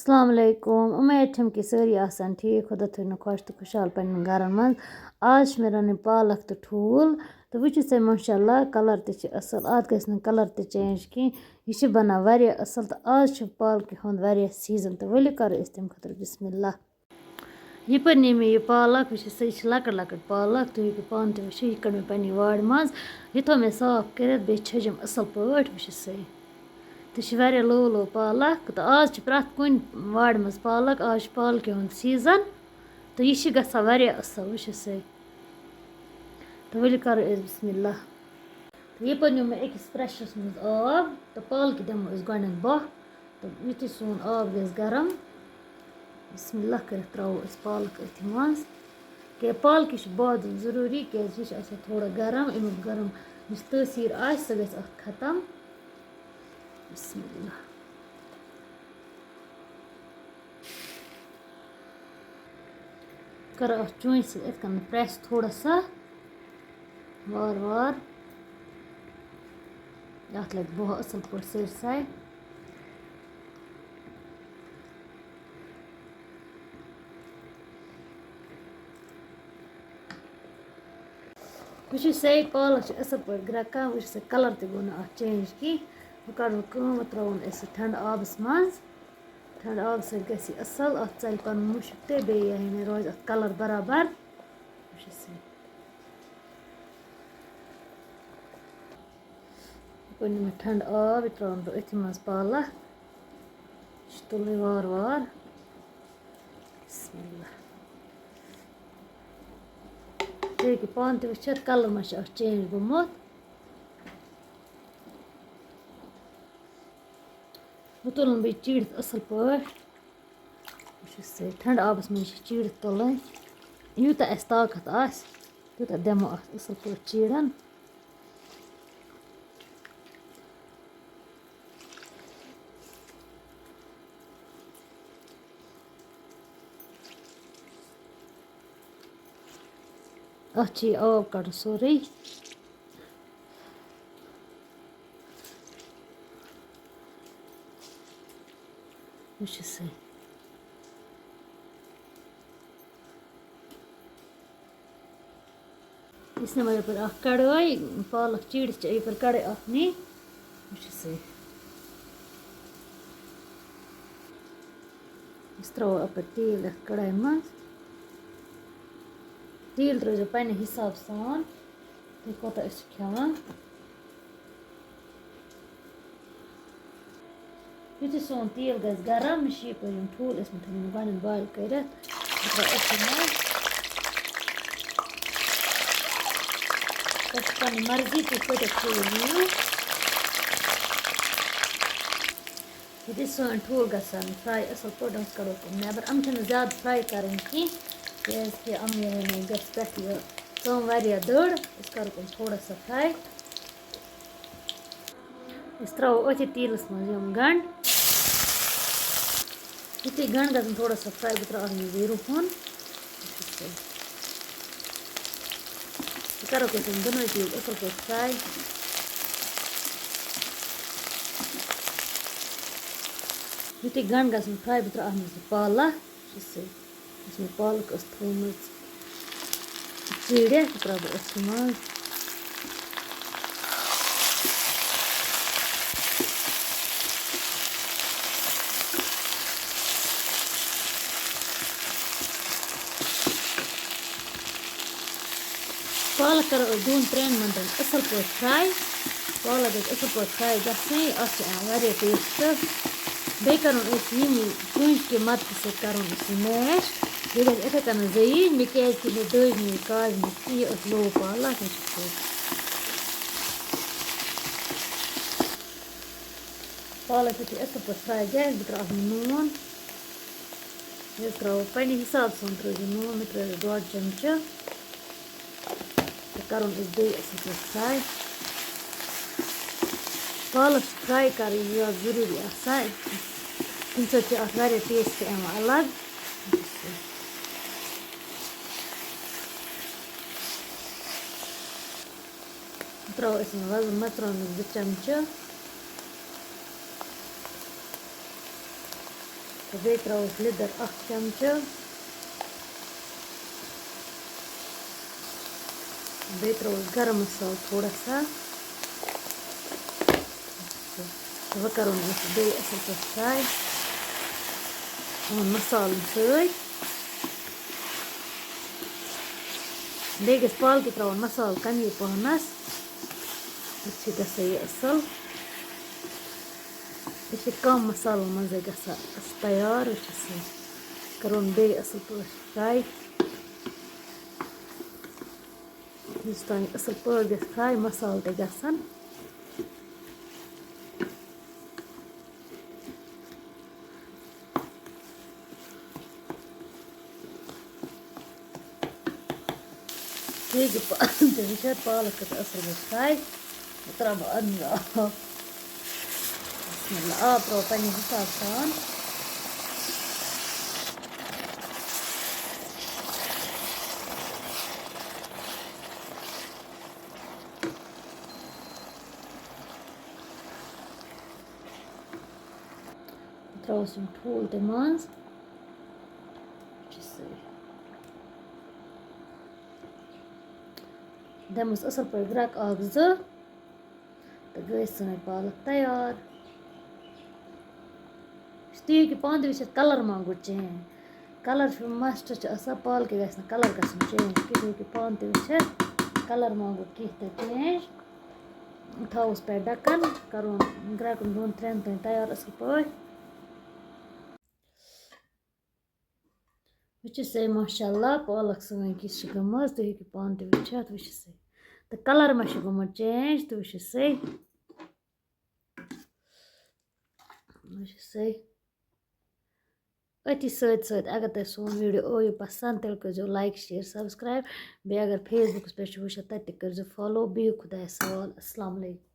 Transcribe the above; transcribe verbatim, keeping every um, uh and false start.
السلام علیکم، اُمید چھم کہِ سٲری آسن ٹھیٖک، خۄدا تھٲینو خۄش تہٕ خۄشحال پننٮ۪ن گرن منٛز۔ آز چھِ مےٚ رَنٕنۍ پالک تہٕ ٹھوٗل، تہٕ وٕچھِو سا، ماشاء اللہ، کلر تہِ چھِ اَصٕل، اَتھ گژھِ نہٕ کلر تہِ چینج کینٛہہ۔ یہِ چھِ بَنان واریاہ اَصٕل، تہٕ آز چھُ پالکہِ ہُنٛد واریاہ سیٖزن، تہٕ ؤلِو کَرو أسۍ تَمہِ خٲطرٕ بسم اللہ۔ یہِ پٲٹھۍ نی مےٚ یہِ پالک، وٕچھِو سا، یہِ چھِ لۄکٕٹ لۄکٕٹ پالک، تُہۍ ہیٚکِو پانہٕ تہِ وٕچھِتھ، یہِ کٔڑ مےٚ پننہِ وارِ منٛز، یہِ تھوٚو مےٚ صاف کٔرِتھ، بیٚیہِ چھٔجِم اَصٕل پٲٹھۍ، وٕچھِو سا۔ تہٕ چھِ واریاہ لو لو پالک، تہٕ آز چھِ پرٛٮ۪تھ کُنہِ وارِ منٛز پالک، آز چھِ پالکہِ ہُنٛد سیٖزن، تہٕ یہِ چھِ گژھان واریاہ اَصٕل، وٕچھِو سا۔ تہٕ ؤلِو کَرو أسۍ بسم اللہ۔ تہٕ یہِ پَتہٕ نیوٗ مےٚ أکِس پریشرَس منٛز آب، تہٕ پالکہِ دِمو أسۍ گۄڈٕنٮ۪تھ بَہہ۔ تہٕ یُتھُے سون آب گژھِ گرم، بسم اللہ کٔرِتھ ترٛاوو أسۍ پالک أتھی منٛز۔ کہِ پالکہِ چھُ بَہہ دیُن ضروٗری، کیٛازِ یہِ چھُ آسان تھوڑا گرم، اَمیُک گرم یُس تٲثیٖر آسہِ، سۄ گژھِ اَتھ ختم۔ بسم اللہ۔ کَرو اَتھ چونچہِ سۭتۍ یِتھ کٔنۍ پریس تھوڑا سا، وار وار۔ اَتھ لَگہِ بَہہ اَصٕل پٲٹھۍ سٲرسٕے۔ وٕچھِو سا، پالک چھِ اَصٕل پٲٹھۍ گرٛٮ۪کان، وٕچھِو سا، کَلر تہِ گوٚو نہٕ اَتھ چینج کینٛہہ۔ وۄنۍ کَرو کٲم، وۄنۍ ترٛاوون أسۍ یہِ ٹھنٛڈٕ آبَس منٛز۔ ٹھنٛڈٕ آبہٕ سۭتۍ گژھِ یہِ اَصٕل، اَتھ ژَلہِ پَنُن مُشُک تہِ، بیٚیہِ یہِ ہَے مےٚ روزِ اَتھ کَلَر برابر۔ وٕچھِو سا۔ یہِ کوٚر مےٚ ٹھنٛڈٕ آب، یہِ ترٛاوَن بہٕ أتھی منٛز پالک۔ یہِ چھِ تُلٕنۍ وارٕ وارٕ۔ بسم اللہ۔ تُہۍ ہیٚکِو پانہٕ تہِ وٕچھِتھ، کَلَر ما چھِ اَتھ چینج گوٚمُت۔ وۄنۍ تُلُن بیٚیہِ چیٖرِتھ اَصٕل پٲٹھۍ۔ وٕچھِو سا، ٹھنٛڈٕ آبَس منٛز چھِ چیٖرِتھ تُلٕنۍ۔ یوٗتاہ اَسہِ طاقت آسہِ، تیوٗتاہ دِمو اَتھ اَصٕل پٲٹھۍ چیٖرَن۔ اَتھ چھِ یہِ آب کَڑُن سورُے۔ وٕچھِو سا۔ أسۍ نِمو یَپٲرۍ اَکھ کَڑٲے، پالک چیٖرِتھ چھِ یَپٲرۍ کَڑٲے اَکھ نِنۍ۔ وٕچھِو سا۔ أسۍ ترٛاوو اَپٲرۍ تیٖل یَتھ کَڑایہِ منٛز۔ تیٖل ترٛٲیزیو پنٛنہِ حِساب سان، تُہۍ کوٗتاہ ٲسِو کھٮ۪وان۔ یُتھُے سون تیٖل گژھِ گرم، مےٚ چھِ یَپٲرۍ یِم ٹھوٗل ٲسۍمٕتۍ تھٲومٕتۍ گۄڈٕنٮ۪تھ boil کٔرِتھ۔ بہٕ ترٛاوٕ أتھۍ منٛز۔ تۄہہِ چھِ پنٕنۍ مرضی، تُہۍ کۭتیٛاہ ٹھوٗل نِیِو۔ یُتھُے سٲنۍ ٹھوٗل گژھن fry اَصٕل پٲٹھۍ، أسۍ کَڑوکھ یِم نٮ۪بر۔ یِم چھِنہٕ زیادٕ fry کَرٕنۍ کینٛہہ، کیٛازِکہِ یِم یِہوٚے گژھِ پٮ۪ٹھٕ یہِ ژٲم واریاہ دٔر۔ أسۍ کَرو یِم تھوڑا سا fry۔ أسۍ ترٛاوو أتھی تیٖلَس منٛز یِم گنٛڈ۔ یُتھُے گنٛڈ گژھن تھوڑا سا fry، بہٕ ترٛاوٕ اَتھ منٛز یہِ رُہَن۔ بہٕ کَرو تۄہہِ تِم دۄنوَے چیٖز اَصٕل پٲٹھۍ fry۔ یُتھُے گنٛڈ گژھن fry، بہٕ ترٛاوٕ اَتھ منٛز یہِ پالک۔ یُس یہِ، یُس مےٚ پالک ٲس تھٲومٕژ چیٖرِتھ، یہِ ترٛاوٕ بہٕ أتھۍ منٛز۔ پالک کَرو أسۍ دۄن ترٛٮ۪ن مِنٹَن اَصٕل پٲٹھۍ fry۔ پالک گژھِ اَصٕل پٲٹھۍ fry گژھٕنۍ، اَتھ چھِ یِوان واریاہ taste۔ بیٚیہِ کَرُن أسۍ ییٚمی کٲنٛسہِ کہِ مَدتہٕ سۭتۍ کَرُن أسۍ یہِ mash۔ یہِ گژھِ یِتھَے کٔنۍ زٔیِنۍ، مےٚ کیٛازِکہِ مےٚ دٔج نہٕ یہِ کاجہِ منٛز کِہیٖنۍ، یہِ ٲس low پالک، مےٚ چھِ سۭتۍ۔ پالک یُتھُے اَصٕل پٲٹھۍ fry گژھِ، بہٕ ترٛاوٕ اَتھ منٛز نوٗن۔ یہِ ترٛاوو پنٛنہِ حِساب سان، ترٛٲیزیو نوٗن، مےٚ ترٛٲیزیو ڈۄڈ چمچہٕ۔ تہٕ کَرُن أسۍ بیٚیہِ اَصٕل پٲٹھۍ fry۔ پالک چھِ fry کَرٕنۍ، یہِ ٲس ضٔروٗری آسان۔ تَمہِ سۭتۍ چھِ اَتھ واریاہ taste یِوان الگ۔ ترٛاوو أسۍ یِم وۄزُل مَرژٕوانٛگن زٕ چمچہٕ۔ بیٚیہِ ترٛاوو أسۍ لیٚدٕر اَکھ چمچہٕ، بیٚیہِ ترٛاوو أسۍ گرم مصالہٕ تھوڑا سا، تہٕ وۄنۍ کَرو أسۍ بیٚیہِ اَصٕل پٲٹھۍ fry یِمَن مصالَن سۭتۍ۔ بیٚیہِ گژھِ پالکہِ ترٛاوُن مصالہٕ کَمی پَہنَس، أتھۍ چھِ گژھان یہِ اَصٕل۔ یہِ چھِ کَم مصالَن منٛزٕے گژھان اَصٕل تیار۔ أسۍ چھِ سُہ کَرُن بیٚیہِ اَصٕل پٲٹھۍ fry۔ یُس تام اَصٕل پٲٹھۍ گژھِ fry، مصالہٕ تہِ گژھن۔ بیٚیہِ گٔے پا-، تٔمِس چھِ پالک کھٔژ اَصٕل پٲٹھۍ fry۔ بہٕ ترٛاوٕ بہٕ اَنٛدٕ آب۔ بسم اللہ، آب ترٛاوو پنٛنہِ حساب سان۔ ترٛاوَس یِم ٹھوٗل تہِ منٛز۔ چھِ سۭتۍ۔ دِمَس اَصٕل پٲٹھۍ گرٛٮ۪کھ اَکھ زٕ۔ تہٕ گٔے سٲنۍ پالک تیار۔ تُہۍ ہیٚکِو پانہٕ تہِ وٕچھِتھ، colour ما گوٚو change۔ Colour چھُ must چھُ آسان، پالکہِ گژھِ نہٕ colour گژھُن change کینٛہہ۔ تُہۍ ہیٚکِو پانہٕ تہِ وٕچھِتھ، colour ما گوٚو کینٛہہ تہِ change۔ تھاوُس پٮ۪ٹھ ڈَکَن، کَرُن گرٛٮ۪کُن دۄن ترٛٮ۪ن تام تیار اَصٕل پٲٹھۍ۔ وٕچھِو سا، ماشاء اللہ، پالک سٲنۍ کِژھ چھِ گٔمٕژ، تُہۍ ہیٚکِو پانہٕ تہِ وٕچھِتھ، وٕچھِو سا۔ تہٕ colour ما چھُ گوٚمُت change، تہٕ وٕچھِو سا۔ وٕچھِو سا۔ أتھی سۭتۍ سۭتۍ اگر تۄہہِ سون video آیو پسنٛد، تیٚلہِ کٔرۍزیو like، share، subscribe۔ بیٚیہِ اگر Facebookس پٮ۪ٹھ چھِو وٕچھان، تَتہِ تہِ کٔرۍزیو follow۔ بِہِو خۄدایَس حوال۔ السلام علیکم۔